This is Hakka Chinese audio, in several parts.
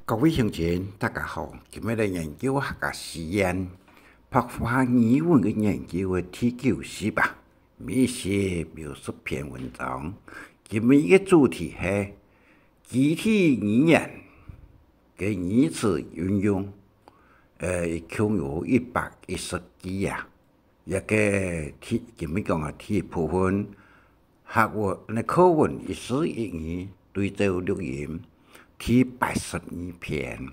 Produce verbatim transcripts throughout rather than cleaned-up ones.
各位鄉親，大家好！今日來研究客家四縣白話語文个研究个第九集啊。每一集有十篇文章，今日个主題係肢體語言个語詞運用，呃，一共有一百一十句啊。這个第，今日講个第一部分， 客文，課文一字一語對照錄音，第八十二篇。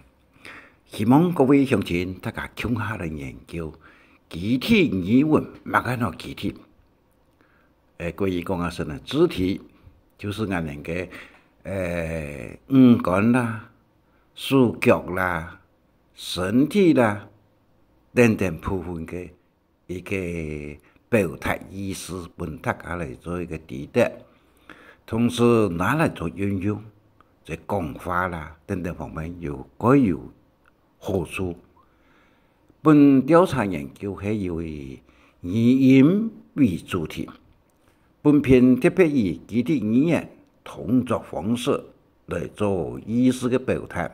希望各位鄉親大家共下來研究肢體語文，麼个安到肢體？誒，國語講啊，係呢，肢體，就係𠊎等个，誒，五官啦、手腳啦、身體啦，等等部分个 一个表達意思，分大家來做一个知得。同時拿來做運用，在講話啦等等方面有，蓋有好處。本調查研究係以語音為主題，本篇特別以肢體語言動作方式來做意思个表達，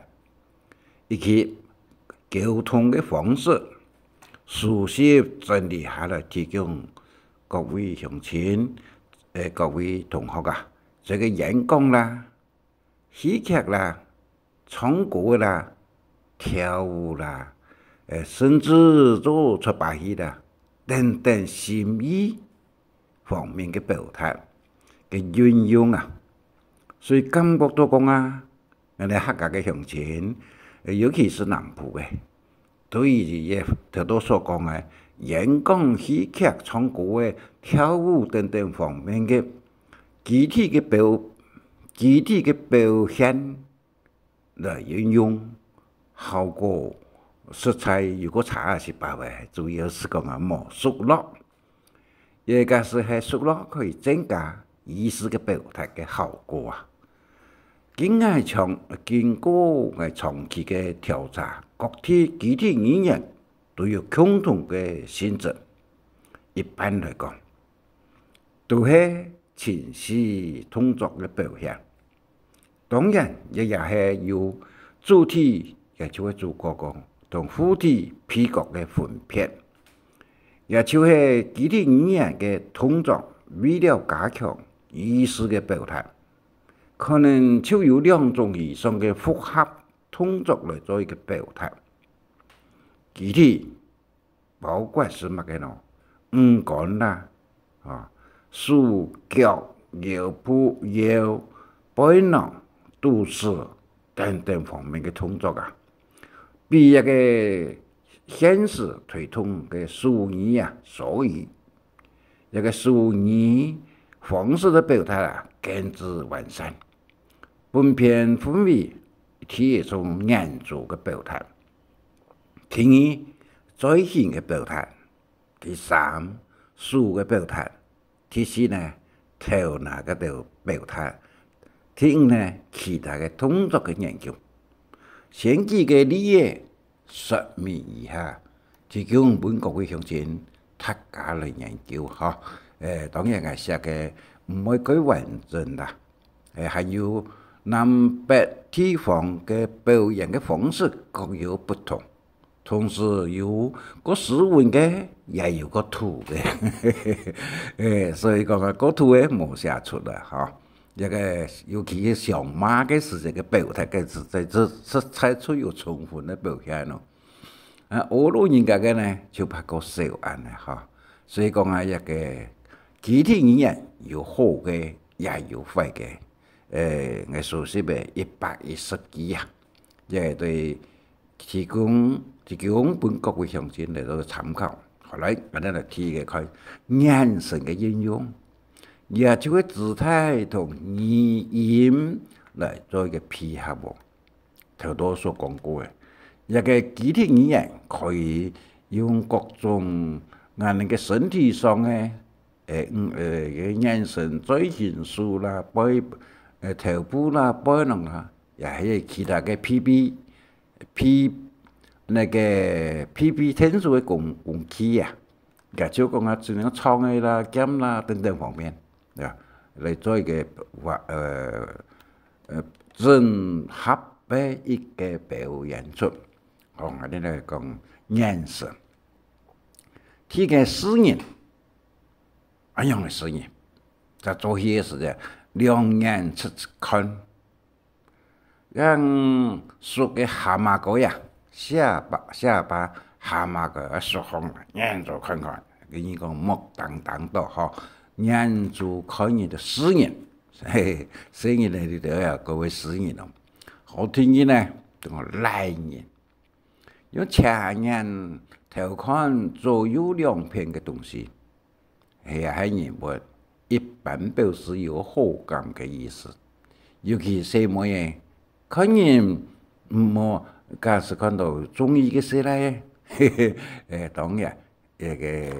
以及溝通个方式，收集整理下來提供各位鄉親，誒，各位同學啊，這个演講啦、戲劇啦、唱歌啦、跳舞啦，誒，甚至做出把戲啦，等等心意 方面个表達个運用啊。所以感覺到講啊，𠊎等客家个鄉親，呃，尤其係南部个，對於這頭到所講个演講、戲劇、唱歌个、跳舞等等方面个肢體个表，肢體个表現 來運用，效果實在有个差一息吧喂，主要係講啊，無熟絡。也假使係熟絡，可以增加意思个表達个效果啊。經過長，經過个長期个調查，各體肢體語言都有共同个性質。一般來講， 都係情緒動作个表現。當然，這也係有主體，也就係主角講，同副體、配角个分別，也就係肢體語言个動作，為了加強意思个表達，可能就有兩種以上个複合動作來做一个表達。肢體 包括係麼个呢？五官啦，啊，手、腳、腰部、腰、背囊、肚屎等等方面个動作啊，比這个現時推動个手語啊，手語，這个手語方式个表達啊，更之完善。本篇分為第一種眼珠个表達， 第二，嘴型个表達；第三，手个表達；第四呢，頭那个表，表達；第五呢，其他个動作个研究。先舉个例仔，說明一下，提供分各位鄉親大家來研究吼。誒，當然𠊎寫个毋會蓋完整啦。 誒，還有南北地方个表演个方式各有不同，同時有較斯文个，也有較土个。誒，所以講啊，較土个無寫出來吼。這个尤其係相罵个時節个表達个實在，實，實在出有充分个表現咯。 啊，學老人家个呢，就怕較少恁呢吼。所以講啊，這个肢體語言有好个，也有壞个。誒，𠊎收集个一百一十句啊，這對提供，提供分各位鄉親來做參考。好，來，𠊎等來第一个看眼神个應用，也就係姿態同語音來做一个配合哦。 頭到所講過个，這个肢體語言可以用各種𠊎等个身體上个，誒，嗯，誒，个眼神、嘴型、手啦、背，誒，頭部啦、背囊啦，也係其他个配備，配，那个配備特殊个工，工具啊。 也就講啊，盡量長个啦、劍啦等等方面，對吧？來做一个，呃，呃，整合背一个表演出。哦，𠊎等來講眼神。第一个示人，恁樣个示人，在做戲个時節，兩眼直直看， 像縮个蛤蟆哥呀，下巴，下巴蛤蟆哥縮紅，眼珠看看，跟你講目瞪瞪到吼，眼珠看你个示人，嘿嘿，示人呢，你就要各位示人哦。好聽个呢，就講賴人，用斜眼偷看左右兩片个東西。 係啊，係人物，一般表示有好感个意思。尤其細妹仔，看人毋好，假使看到中意个細倈仔，嘿嘿，誒，當然，這个，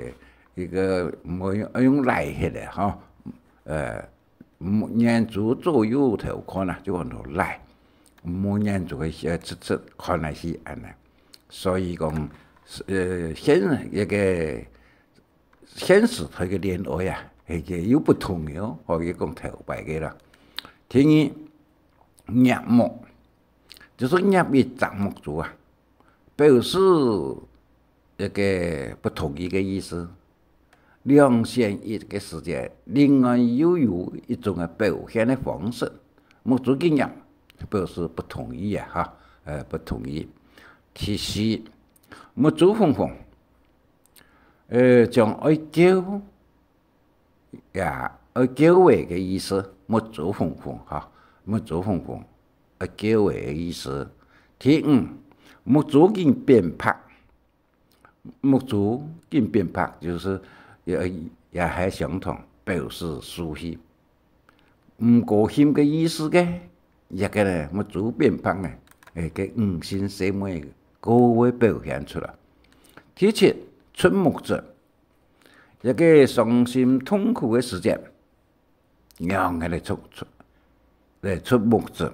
這个毋好用，用賴核个吼，呃，眼珠左右偷看啊，就講到賴，毋好眼珠个，呃，直直看下去恁呢。所以講，呃，現，這个 現時代个戀愛啊，係个又不同个哦，可以講頭擺个啦。第二，捏目，就係捏一隻目珠啊，表示一个不同意个意思。兩選一个時節，另外又有一種个表現个方式，目珠緊捏，表示不同意啊，哈，呃，不同意。第四，目珠紅紅， 呃，將愛噭，也愛噭仔个意思，目珠紅紅哈，目珠紅紅，愛噭仔个意思。第五，目珠緊變白，目珠緊變白，就係也，也還相同，表示輸氣。 毋高興个意思个，這个呢，目珠變白呢，誒，个女性細妹个會表現出來。第七，出目汁，這个傷心痛苦个時節，仰仔來出，出，來出目汁。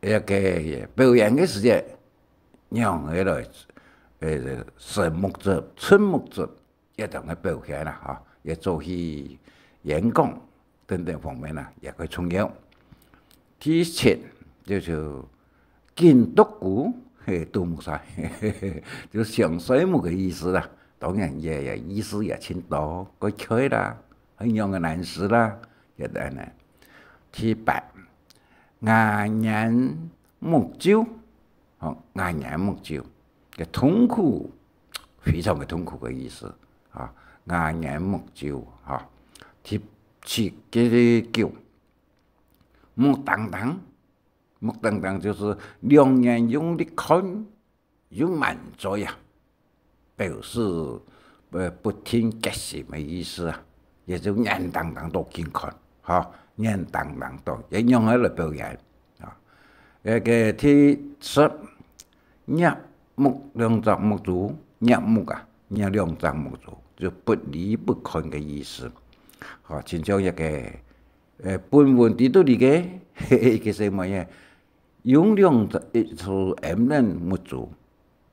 這个表演个時節，仰仔來，誒，生目汁，出目汁。 這種个表現啦，吼，也做戲、演講等等方面啦，也較重要。第七，就係緊啄龜，嘿，啄目睡，就想睡目个意思啦。當然也，也意思也盡多，該𤸁啦，恁樣个難事啦，也恁呢。第八，啞然目皺， 吼，啞然目皺，个痛苦，非常个痛苦个意思，啊，啞然目皺，哈。第七，个九，目瞪瞪，目瞪瞪就係兩眼用力看，又滿嘴啊， 表示，呃，不停決心个意思啊，也就眼瞪瞪到緊看，吼，眼瞪瞪到，也用來表演啊。該个第十，捏目，兩隻目珠，捏目啊，捏兩隻目珠，就不離不開个意思。吼，親像一个，呃，本文裡肚裡个，一个細妹仔， 用兩隻，一隻揞等目珠，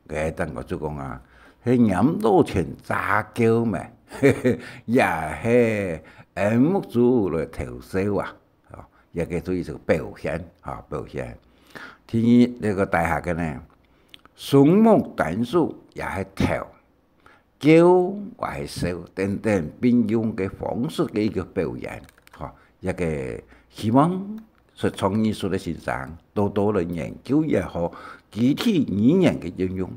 該等个就講啊，係拈著錢詐嬌咩，也係揞目珠來偷笑啊，哦，這个就係一種表現，哈，表現。第二，這个底下个呢，雙目單手也係偷， 嬌還係笑等等並用个方式个一个表演，吼，這个希望說創意術个先生多多來研究這个肢體語言个應用。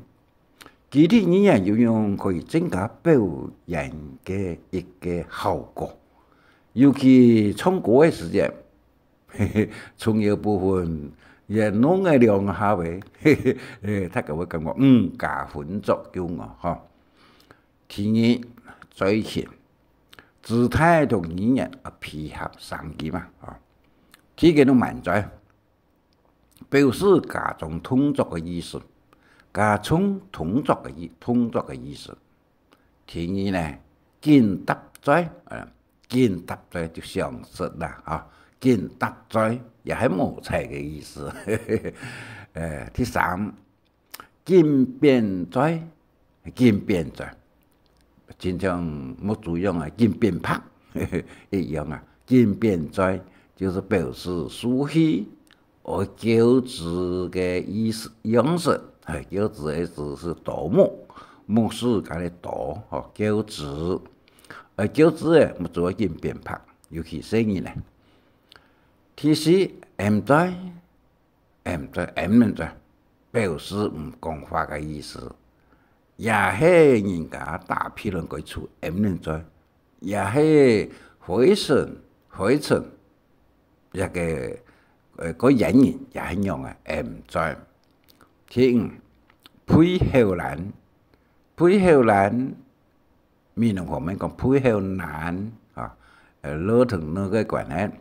肢體語言應用可以增加表演个一个效果，尤其唱歌个時節， 重要部分，也弄个兩下仔，大家會感覺，嗯，加分作用哦，吼。第二，嘴型，姿態同語言愛配合聲音嘛，吼。第个就滿嘴，表示加重動作个意思，加重動作个意，動作个意思。第二呢，緊搭嘴，呃， 緊搭嘴就相識啦，哈，緊搭嘴也係無彩个意思。呃，第三，緊扁嘴，緊扁嘴，親像目珠樣啊，緊扁白，一樣啊，緊扁嘴就係表示輸氣，愛噭眵个意思，樣式，係，噭眵个字係多目，目字加个多，吼，噭眵。愛噭眵个，目珠愛緊變白，尤其細人呢。第四，M嘴，M嘴，M人嘴，表示毋講話个意思。也係人家打屁論該出M人嘴，也係灰塵，灰塵，一个，呃，个演員也係樣个M嘴。第五，背後懶，背後懶，美濃方面講背後懶啊，呃，了同那个關係，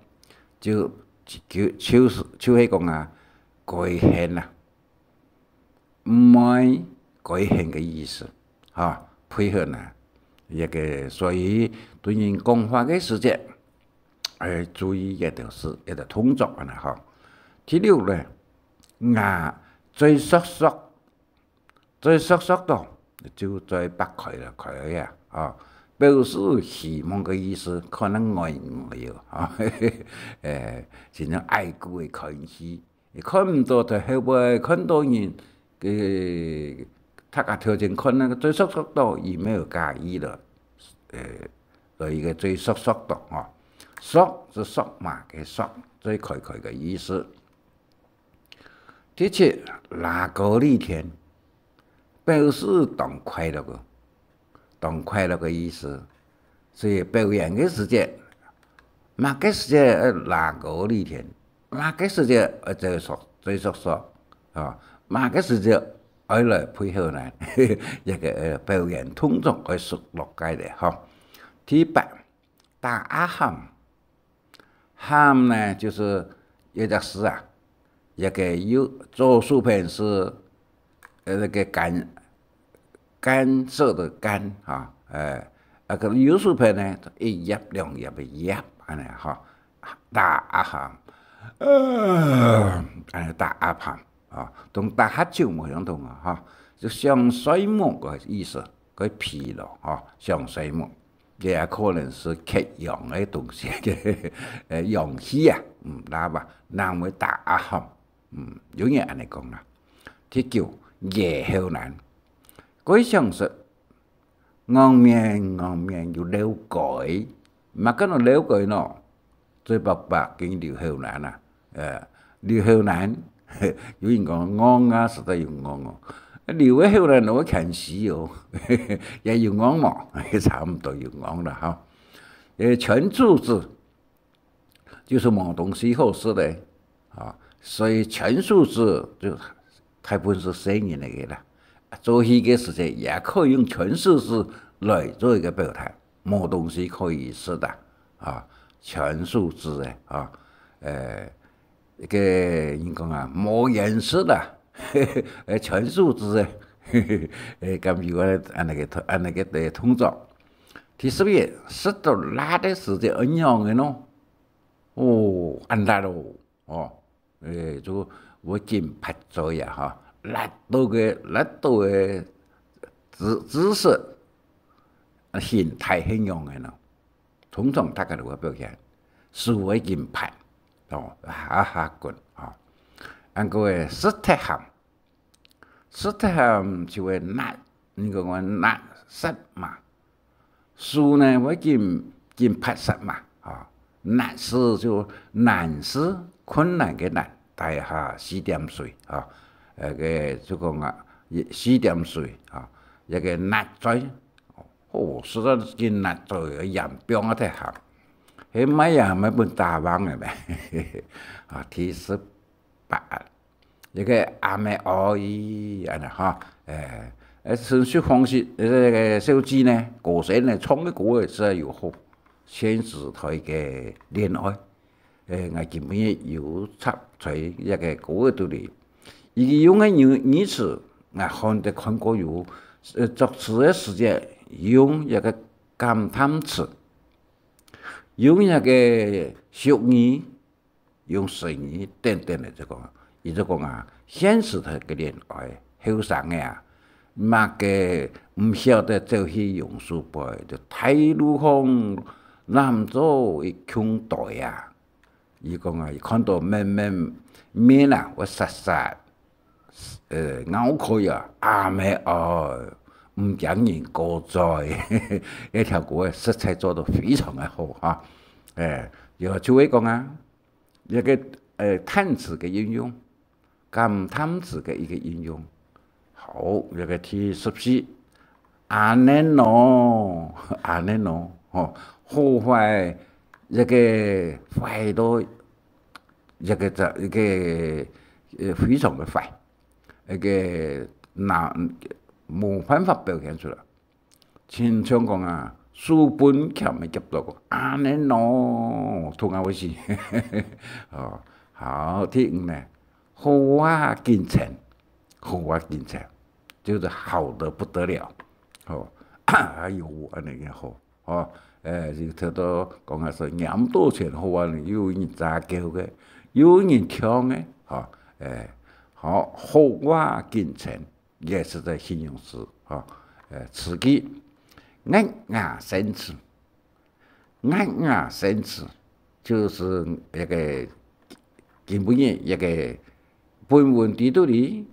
就，就，就係，就係講啊，該現啊，毋愛該現个意思，哈，背後懶，一个，所以對人講話个時節，愛注意這兜事，這兜動作恁呢，哈。第六呢，牙嘴縮縮，嘴縮縮到，就嘴擘開了，開了呀，啊，表示希望个意思，可能愛愛喲，啊，誒，真正愛顧个看戲，看毋到在後背，看到人，誒，大家頭前看那个嘴縮縮到，也沒有介意了，誒，所以个嘴縮縮到，啊，縮是索馬个索，嘴開開个意思。 第七，拉高李天，表示當快樂个，當快樂个意思。所以表演个時節，麼个時節愛拉高李天，麼个時節愛嘴縮，嘴縮縮，啊，麼个時節愛來配合呢，一个，呃，表演動作愛熟絡个咧，吼。第八，打阿喊， 喊呢，就係一隻字啊，一个右，左手片係，呃，那个干，干涉的干，哈，哎，那个右手片呢，一葉兩葉个葉，恁呢，哈，打阿喊，呃，恁呢打阿喊。 啊，同打哈啾無相同啊，哈，就想睡目个意思，个疲勞，哈，想睡目，也可能係缺氧个東西，呃，氧氣啊，嗯，知道吧？人會打阿喊，嗯，有人恁呢講啊。第九，野後懶，佢想食 硬綿硬綿有漏改，麼个个漏改喏？嘴擘擘緊流口瀾啊，呃，流口瀾，有人講戇啊，實在有戇哦。流个口瀾會牽死哦，也有戇無？差毋多有戇啦，吼。呃，全素質， 就係無東西好食个，啊，所以全素質就大部分係細人來个啦。做戲个時節也可以用全素質來做一个表達，無東西可以食个，啊，全素質个，啊，呃，一个人講啊，無厭食啦，呃，全素質个，呃，敢有恁呢个，恁呢个，呃，動作。第十一，食到辣个時節愛仰般个喏？ 哦，恁辣哦，哦，誒，就會緊擘嘴啊，哈，辣到个，辣到个姿，姿勢，啊，形態係仰般个呢？通常大家都會表現，手會緊擘，哦，哈哈滾，哦。恁个个舌頭含， 舌頭含就會辣，你講講辣舌嘛。手呢，會緊，緊擘舌嘛，吼。辣字就難字，困難个難，底下四點水，吼。呃，个就講啊，四點水，吼，一个辣嘴，哦，實在緊辣嘴，鹽放啊忒鹹。係麼个啊，毋係分打橫个咩？啊，第十八。 一个阿姆阿姨恁呢哈，誒，誒，陳淑芳是，呃，小姐呢，歌星呢，唱个歌仔實在有好，現時代个戀愛。誒，𠊎今晡日有插在一个歌仔肚裡，佢用个語，語詞，𠊎看得看過有，呃，作詞个時節用一个感嘆詞，用一个俗語， 用成語等等來就講，佢就講啊，現時代个戀愛，後生个啊，麼个毋曉得走去榕樹背，就大路項攬做一共袋啊，佢講啊，佢看到綿綿綿啊，會煞煞，呃，咬開啊，阿姆哦，毋驚人過載。這條歌實在做得非常个好哈。欸，有就會講啊，這個，呃，嘆詞个運用，感嘆詞个一個運用。好，這個第十四，阿奶哦，阿奶哦，吼，好壞，這個壞到，這個，這個，呃，非常个壞，這個那，無辦法表現出來。 親像講啊，手分鉗个夾到講，阿奶哦，痛啊會死。哦，好，第五呢，好啊緊撐，好啊緊撐，就是好得不得了。哦，哎喲，恁樣个好，哦，欸，就頭到講啊，係拈到錢好啊，又有人詐嬌个，又有人搶个，哦，欸，好，好啊緊撐。 也係在形容詞，吼，呃，詞句，月牙星刺，月牙星刺，就係一個今晡日一個本文裡肚裡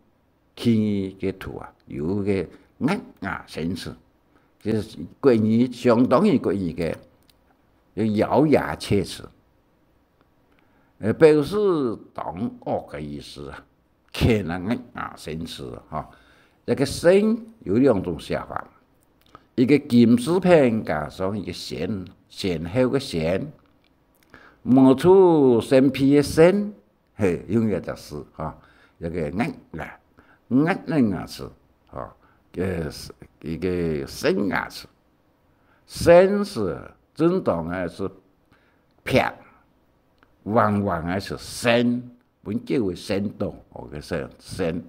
第二個圖啊，有一個月牙星刺，就係國語，相當於國語个，就咬牙切齒，呃，表示當惡个意思啊。 牽啊，月牙星刺，吼。這個星有兩種寫法，一個金字邊加上一個先，先後个先，無出生皮个生，嘿，用這隻字，吼。這個月牙，月牙刺，吼，呃，一個生牙刺。生係正當个係撇，橫橫个係生， 分狗仔跣到，哦，个跣，跣，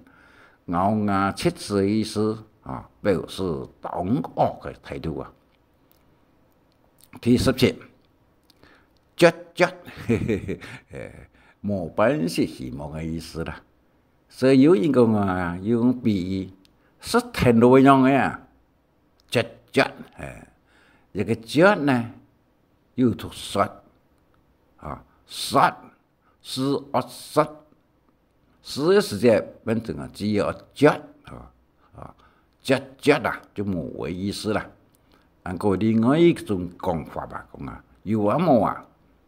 咬牙切齒个意思，啊，表示當惡个態度啊。第十七，撅撅，嘿嘿嘿，欸，無半息希望个意思啦。所以有人講啊，用比喻，食忒老樣个啊，撅撅，欸，這個撅呢，又讀說，啊，說， 是惡說，是个時節，變成啊，只有惡撅，啊，啊，撅撅啊，就無个意思啦。還過另外一種講法啊，講啊，有啊無啊，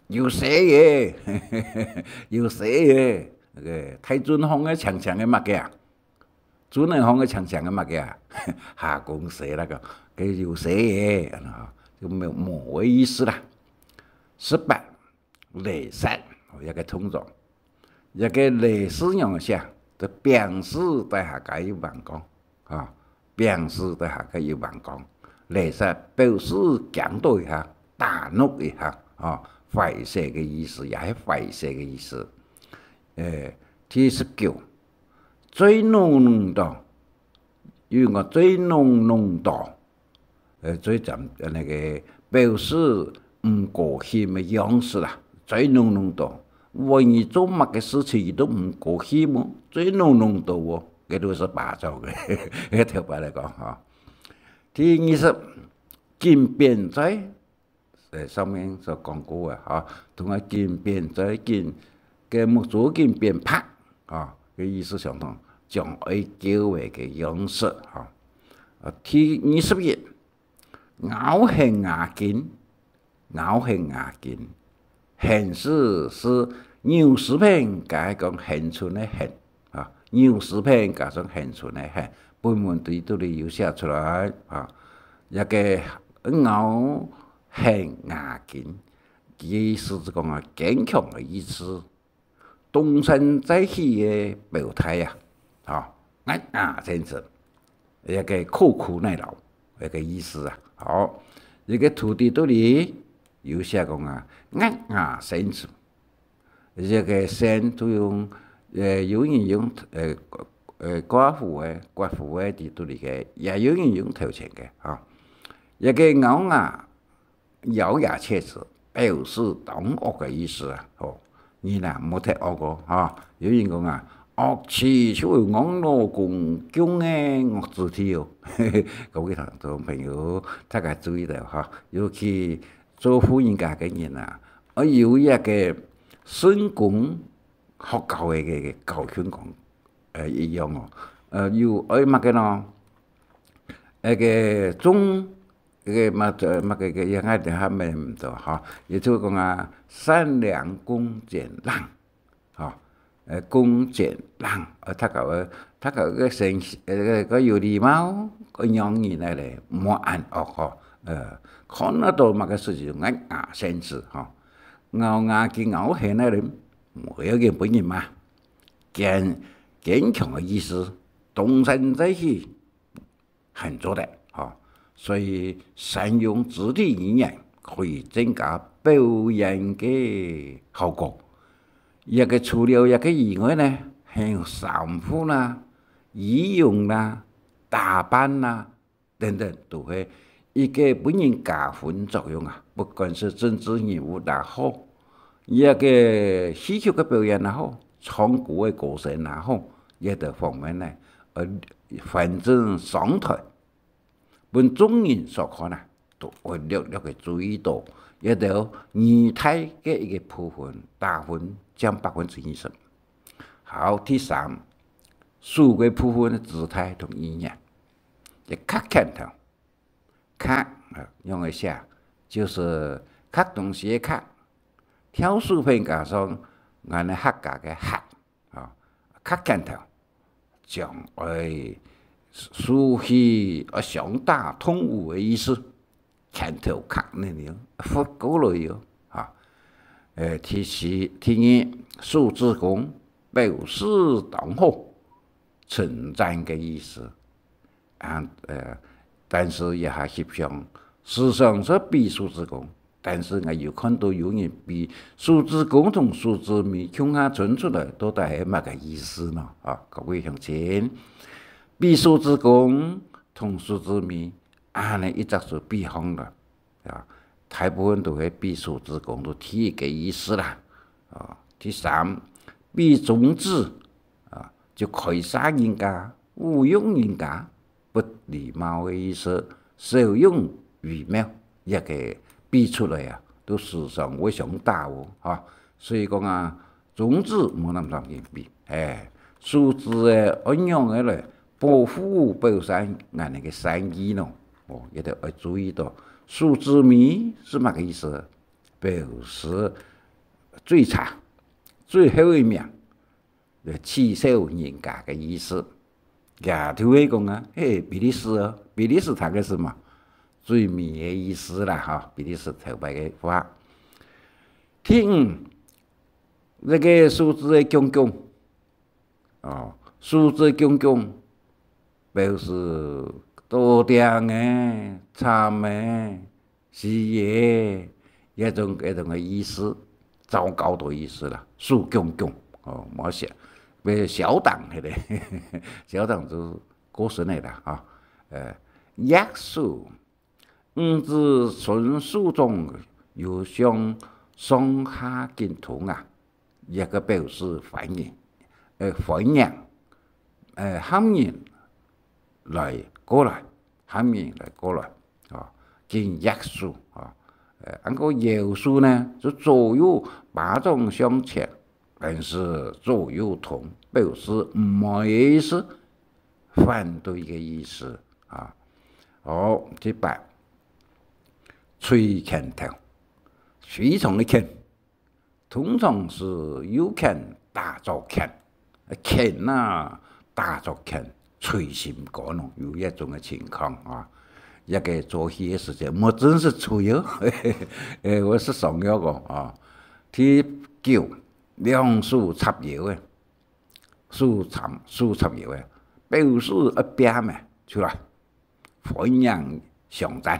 有勢个，有勢个，那個大圳項个青青个麼个啊，圳仔項个青青个麼个啊，下公勢那個，該有勢个，啊，就無，無个意思啦。十八， 雷煞，哦，一個動作。一個雷字仰仔寫，就平時在下个有橫槓，啊，平時在下个有橫槓。雷煞表示驚到一下，打怒一下，啊，壞勢个意思，也係壞勢个意思。欸，第十九，嘴癢癢到，有人講嘴癢癢到， 呃，嘴尖，呃，那個表示毋高興个樣式啦，嘴癢癢到。無論你做麼个事情，佢都毋高興哦，嘴癢癢到哦，該都係巴掌个。該頭擺來講，吼。第二十，緊扁嘴，呃，上面所講過个，吼，同个緊扁嘴，緊，个目珠緊扁白，吼，个意思相同，像愛噭个个樣式，吼。啊，第二十一， 咬絚牙根，咬絚牙根。絚字係牛字邊，該講恆春个恆，啊，牛字邊加上恆春个恆，本文裡肚裡有寫出來，啊，這個咬絚牙根，意思係講啊，堅強个意思。 東山再起个表態啊，吼，月牙星刺，一個苦苦耐勞，一個意思啊。好，一個圖裡肚裡有寫講啊，月牙星刺，一個星就用，呃，有人用，呃，呃，刮鬍个，刮鬍个裡肚裡个，也有人用頭前个，吼。一個咬牙 咬牙切齒，表示當惡个意思啊，吼。人啊，莫忒惡哦，吼。有人講啊，惡鼠就會咬老公，降个惡子弟哦。各位聽眾朋友，大家注意了哈，尤其做婦人家个人啊，愛有一個聖公學校个个个教訓講，呃，一樣哦。呃，有愛麼个呢？該个中，該个麼，呃，麼个个，應該等下問毋到哈。也就講啊，善良恭儉讓，哈，呃，恭儉讓，呃，大家个，大家个先，呃，个有禮貌，个樣人來咧，莫恁惡吼。呃，看得到麼个事情，愛牙先生吼，咬牙去咬去那咧，無要緊，分人罵。堅，堅強个意思，東山再起， 很做得，吼。所以善用肢體語言可以增加表演个效果。這个除了這个以外呢，還有衫褲啦、儀容啦、打扮啦等等，都係一个分人加分作用啊。不管是政治人物也好，這个戲曲个表演也好，唱歌个歌聲也好，這个方面呢，呃，反正上台 分眾人所看啊，都會略略个注意到，這兜語態个一个部分，打分佔百分之二十。好，第三，手个部分个姿態同語言，這磕拳頭，磕，呃，用个寫，就係磕東西个磕，挑手片加上𠊎等客家个客， 啊，磕拳頭，像愛手起愛相打動武个意思，拳頭磕你了，拂過來了，啊。呃，第四，第二，手指公表示當好，稱讚个意思。 啊，呃，但是這下翕相，時常係比手指公，但是𠊎有看到有人比手指公同手指尾共下伸出來，到底係麼个意思呢？啊，各位鄉親，比手指公同手指尾，恁呢一隻手比項了， 啊，大部分都係比手指公，都第一个意思啦。啊，第三，比中指，啊，就開射人家、侮辱人家，不禮貌个意思，笑容微妙，這个比出來啊，都時常會相打哦，哈。所以講啊， 中指無摎上緊比，哎，手指个愛仰仔來保護保護𠊎等个善意呢？哦，這兜愛注意到，手指尾係麼个意思？表示最差、最後一名，來恥笑人家个意思。也就係講啊，嘿，比利時哦，比利時它个係麼？最尾个意思啦，哈，比利時頭擺个話。第五， 這个手指个公公，哦，手指公公表示到頂个、慘个、死个，這種，這種个意思，糟糕个意思啦。手公公，哦，無寫，比如小黨，係咧，小黨就過身个啦，哈。呃，擛手， 五指伸手掌有向上下緊通啊，這个表示歡迎，呃，歡迎，呃，喊人來過來，喊人來過來，哦，緊擛手，哦，呃，恁个搖手呢，就左右巴掌向前， 但是左右動，表示毋愛个意思，反對个意思啊。好，第八，捶拳頭，捶長个拳，通常係右拳打左拳，拳啊，打左拳，捶心肝哦，有這種个情況啊。這个做戲个時節，莫真係捶哦，誒，𠊎係想著哦，啊。第九， 兩手插腰仔，手插，手插腰仔，表示愛拚命出來，歡迎相戰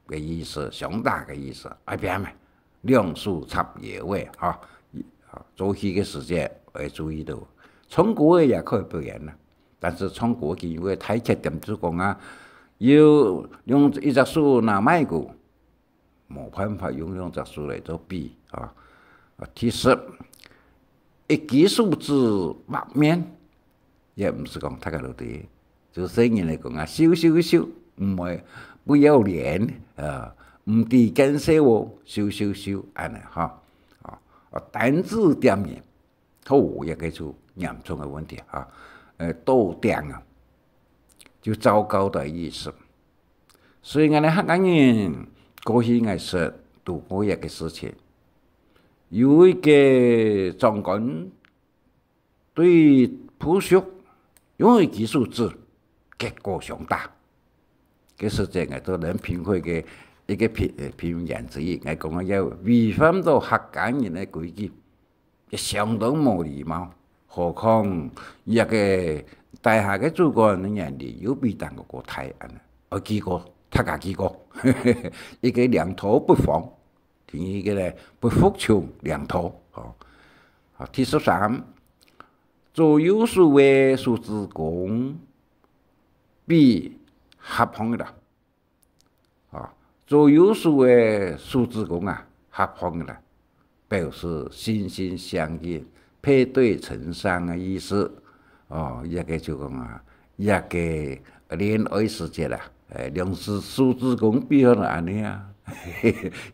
个意思，相打个意思，愛拚命，兩手插腰仔，哈。做戲个時節愛注意到，唱歌个也可以表演啦，但是唱歌佢有个大缺點就講啊，要用一隻手拿麥克， 無辦法用兩隻手來做比啊。啊，第十，一舉手指畫面，也毋係講大家都知，就細人來講啊，咻咻咻，毋會，不要臉啊，毋知見笑哦，咻咻咻，恁呢哈。啊，啊，單字點人，好，這个就嚴重个問題啊，呃，多點啊，就糟糕的意思。所以𠊎等客家人過去𠊎識堵過一个事情，有一个長官對部屬用一支手指，結果相打。該時節𠊎做人評會个一个評，呃，評委員之一，𠊎講个要違反到客家人个規矩，也相當無禮貌。何況這个大學个主管个年齡又比當个過大恁呢，愛記過，大家記過，一个領導不防，第二个呢，不服從領導，吼。好，第十三，左右手个手指公比合項个啦。啊，左右手个手指公啊，合項个啦，表示心心相印、配對成雙个意思。哦，這个就講啊，這个戀愛時節啊，哎，兩隻手指公比好了恁呢啊，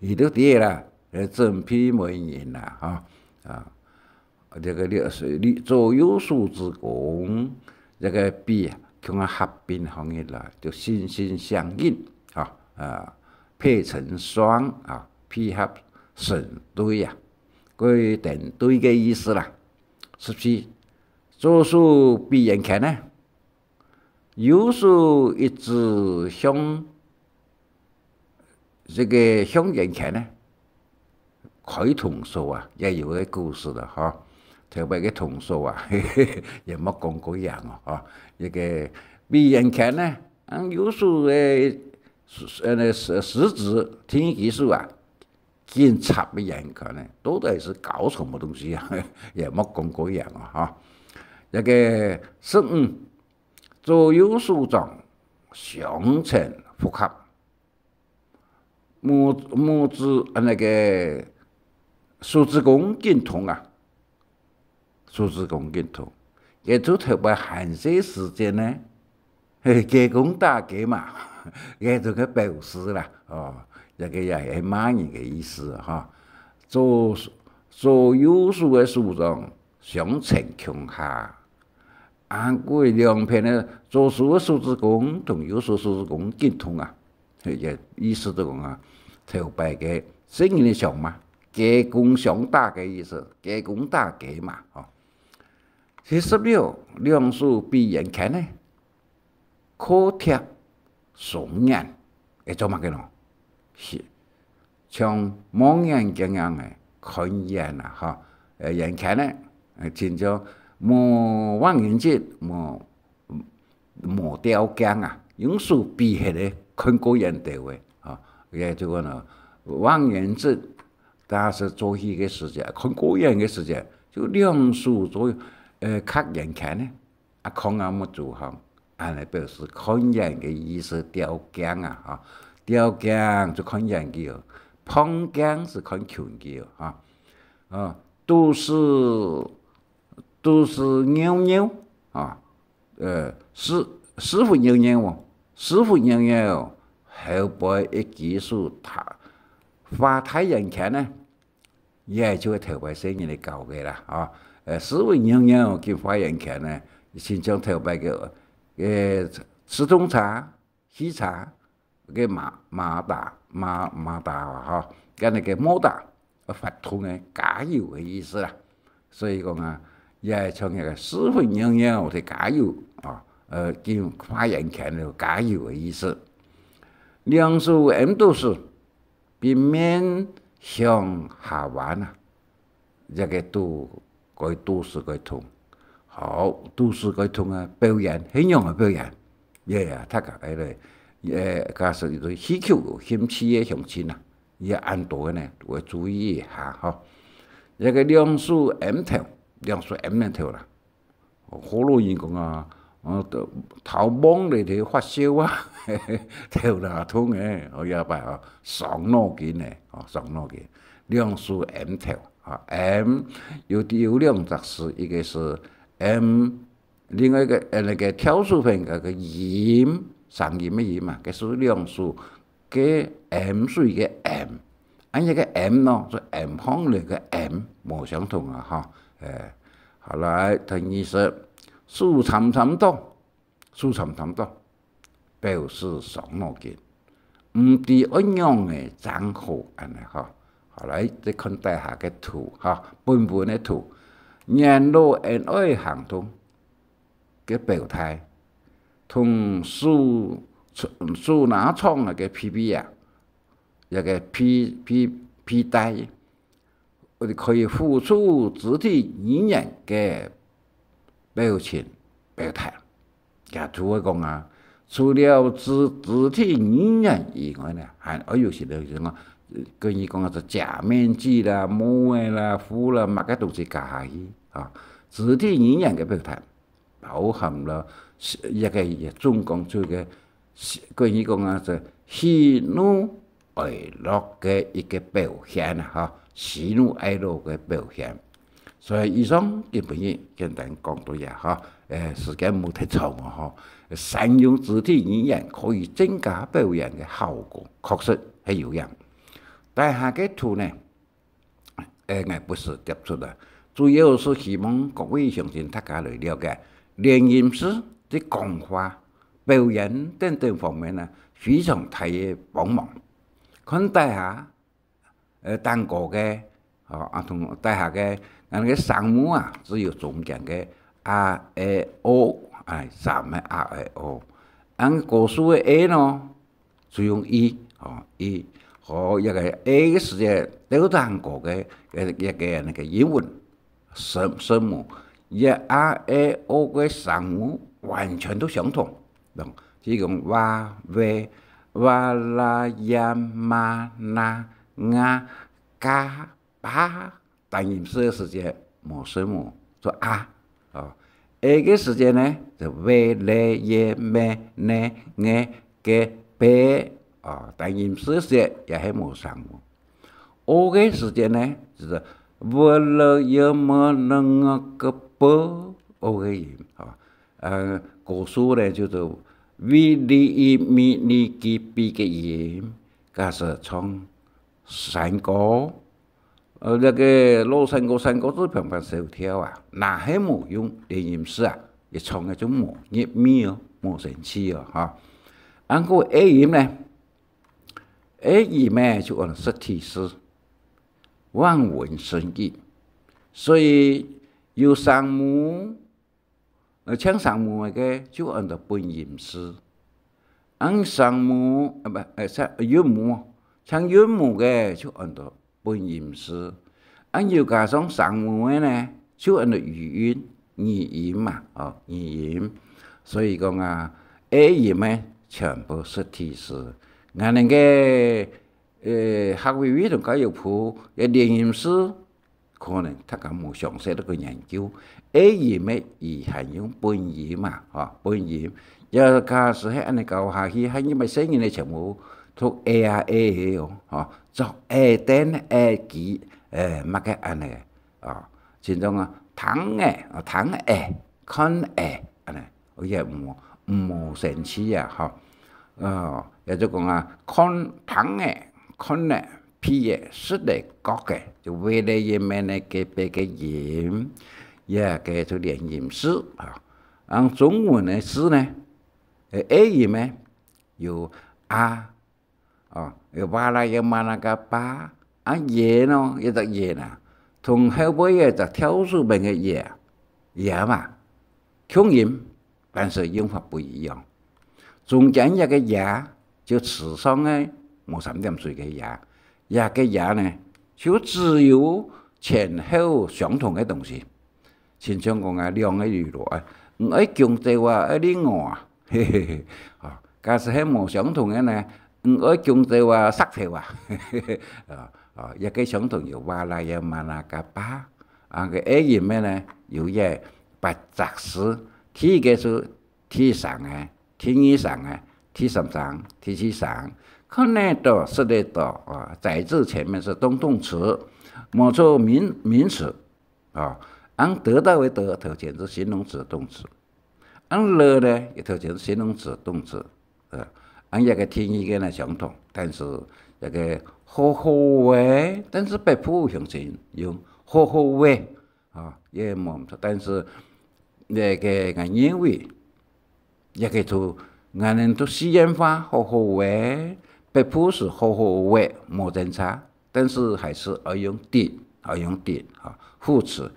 佢都知啦，哎，準備媒人啦，哈，啊。 這个你，你左右手指公，這个比共下合併項个啦，就心心相印啊，啊，配成雙啊，配合成對啊，該等對个意思啦。十四，左手比圓圈呢，右手一直向 這个向圓圈呢，開童手啊，也有个故事了哈。頭擺个童手啊，也莫講過樣哦，哈。這个比圓圈呢，啊，右手个，呃，食，食指，第二支手啊，緊插个圓圈呢，到底是搞什麼東西啊？也莫講過樣哦，哈。這个十五，左右手掌相乘複合。 拇，拇指，啊，該个手指公緊動啊，手指公緊動。該就頭擺還細時節呢，嘿，雞公打雞嫲，該就个表示啦，哦，這个也係罵人个意思哈。左，左右手个手掌相乘共下， 啊，故兩片个左手个手指公同右手手指公緊動啊，這意思就講啊，頭擺个細人仔相罵，雞公相打个意思，雞公打雞嫲，吼。第十六，兩手比圓圈呢， 靠貼雙眼，會做麼个呢？係，像望遠鏡樣个看遠啊，吼，呃，圓圈呢，呃，親像無望遠鏡，無，無吊鏡啊，用手比起來看過遠兜个，吼，也就講呢，望遠鏡，但係做戲个時節，看過遠个時節，就兩手做，呃，揢圓圈呢。 啊，空啊目珠項，恁呢表示看遠个意思，吊鏡啊，哈。吊鏡就看遠个哦，碰鏡是看近个哦，哈。哦，肚屎，肚屎扭扭，啊，呃，屎，屎朏扭扭哦，屎朏扭扭，後背一支手打，畫大圓圈呢。 也就係頭擺細人仔教个啦，吼。呃，屎朏扭扭緊畫圓圈呢，親像頭擺个，呃，直通車、汽車，个馬，馬達，馬，馬達啊，吼，跟該个摩打，呃，發動个加油个意思啦。所以講啊，也係像該个屎朏扭扭个加油啊，呃，緊畫圓圈个加油个意思。兩手揞肚屎， 並面向下彎啊，這个肚，該肚屎該痛。好，肚屎該痛啊，表演，係仰般表演？也啊，大家个咧，呃，假使有戲曲有興趣个鄉親啊，也恁多个呢，愛注意一下吼。這个兩手揞頭，兩手揞等頭啦。 學老人講啊，呃，頭，頭摸來就發燒啊，頭那痛欸，哦，這擺啊，傷腦筋欸，哦，傷腦筋。兩手揞頭，啊，揞，有，有兩隻字，一个係揞，另外一个，呃，該个挑手片該个音，聲音个音啊，該係兩手，該揞水个揞，恁樣个M咯，就M項裡个M，無相同啊，吼。誒，好，來，第二十，手參參到，手參參到，表示傷腦筋，毋知愛仰仔正好，恁樣吼。好，來，再看底下个圖，吼，本文个圖，緣路恩愛行動个表態，同手，手拿長个P P啊，一个皮，皮，皮帶， 可以輔助肢體語言个表情表達。也就係講啊，除了肢，肢體語言以外呢，還愛有些个，就講，呃，跟佢講啊，係假面具啦、帽仔啦、褲啦，麼个東西加下去啊，肢體語言个表達。 包含了一个，也總共就一个，關於講啊，係喜怒哀樂个一个表現啊，吼，喜怒哀樂个表現。所以以上今晡日簡單講到這，吼，誒，時間無忒長啊，吼，善用肢體語言可以增加表演个效果，確實係有影。底下个圖呢， 誒，𠊎不時貼出來，主要係希望各位鄉親大家來了解，連音詞在講話、表演等等方面呢，非常大个幫忙。看底下，呃，頂高个，哦，啊，同底下个，𠊎个聲母啊，只有中間个a、e、o，哎，三个a、e、o。恁高數个e呢， 就用i，哦，i，和一个e个時節，都當過个，个，一个那个英文聲，聲母，一a、e、o个聲母完全都相同。喏，就講哇、喂、哇啦、呀、嘛、那、啊、嘎、巴， 單音字个時節無聲母，就a。哦，e个時節呢，就ve、le、ye、me、ne、nge、ge、be。哦，單音字个時節也係無聲母。o个時節呢，就係v、l、y、m、n、ng、g、b，o个音。哦，呃，高數呢，就係v、li、i、mi、ni、ki、pi个音，假使唱山歌， 呃，這个老山歌，山歌就平平小調啊，若係無用連音字啊，佢唱个就無入味哦，無生趣哦，哈。恁个e音呢？e音呢，就安到實體字，望文生義。所以有聲母， 呃，像聲母个就安到本音字，恁聲母，呃，毋，呃，聲，韻母，像韻母个就安到本音字，恁又加上聲母个呢，就安到語韻，語音嘛，哦，語音。所以講啊，e音呢，全部實體字。𠊎等个，呃，客委會同教育部个連音字， 可能大家無詳細个研究，e音个佢還用本音嘛，吼，本音。也假使係恁呢教下去，還有麼細人个全部讀e啊e个哦，吼，做e等e機，誒，麼个恁呢，哦，親像啊，聽e，哦，聽e，看e，恁呢。 也無，無生趣啊，吼。哦，也就講啊，看聽个，看个，鼻个，食个，覺个，就為了人們个隔壁个音，也个就連音字啊。啊中文个字呢，呃，e音呢，有a， 哦，有巴拉有马拉嘎巴，啊，也呢，一隻也啊，同後背个隻跳手邊个也，也嘛，共音，但是用法不一樣。中間一个也，就池上个無三點水个也，一个也呢，就只有前後相同个東西。親像講啊，兩个魚羅啊，你愛弓蕉啊，愛另外啊， 嘿嘿嘿，哦，假使係無相同个呢，你愛弓蕉啊，石頭啊，哦，哦，一个相同有哇啦，有嘛啦，个吧，啊个e音个呢，有一个八隻字，第一个係第三个，第二聲个，第三聲，第四聲，看得到，食得到，啊，在字前面是動動詞，無做名，名詞， 啊，恁得到个得，頭前係形容詞、動詞。恁了呢，佢頭前係形容詞、動詞。呃，恁這个定義个呢相同，但是這个好好仔，但是北部鄉親用好好仔，啊，也無毋著，但是這个𠊎認為，這个都，𠊎等都四縣話好好仔，北部係好好仔，無爭差。 但是還係愛用的，愛用的，哈，副詞。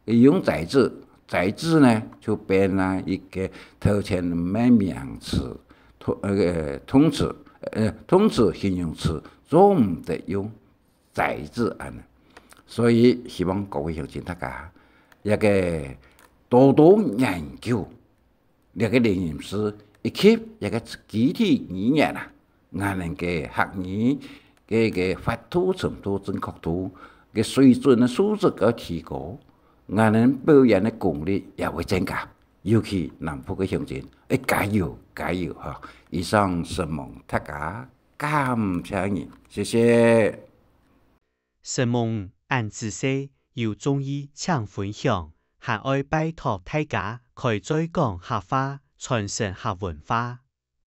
用仔字，仔字呢，就變了一个頭前个名詞，動，呃，動詞，呃，動詞、形容詞，做毋得用仔字恁呢。所以希望各位鄉親大家，這个多多研究 這个連音字以及這个肢體語言啊，𠊎等个客語个，个發度程度、準確度个水準个素質个提高，𠊎等表演个功力也會增加。尤其南部个鄉親，愛加油，加油哈！以上承蒙大家，感謝你，謝謝。 承蒙恁仔細，有中意請分享，還愛拜託大家開嘴講客話，傳承客文化。